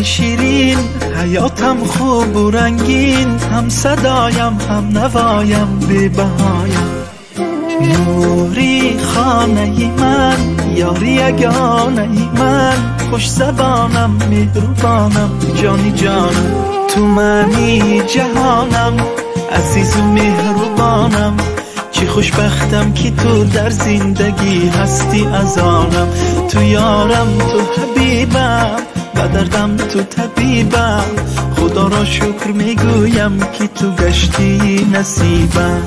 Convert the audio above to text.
شیرین، حیاتم خوب و رنگین، هم صدایم هم نوایم بی بهایم. نوری خانه من، یاری یگانه من، خوش زبانم مهربانم جانی جانم. تو منی جهانم، عزیز و مهربانم، چی خوشبختم که تو در زندگی هستی از آنم. تو یارم تو حبیبم، به دردم تو طبیبم، خدا را شکر میگویم که تو گشتی نصیبم.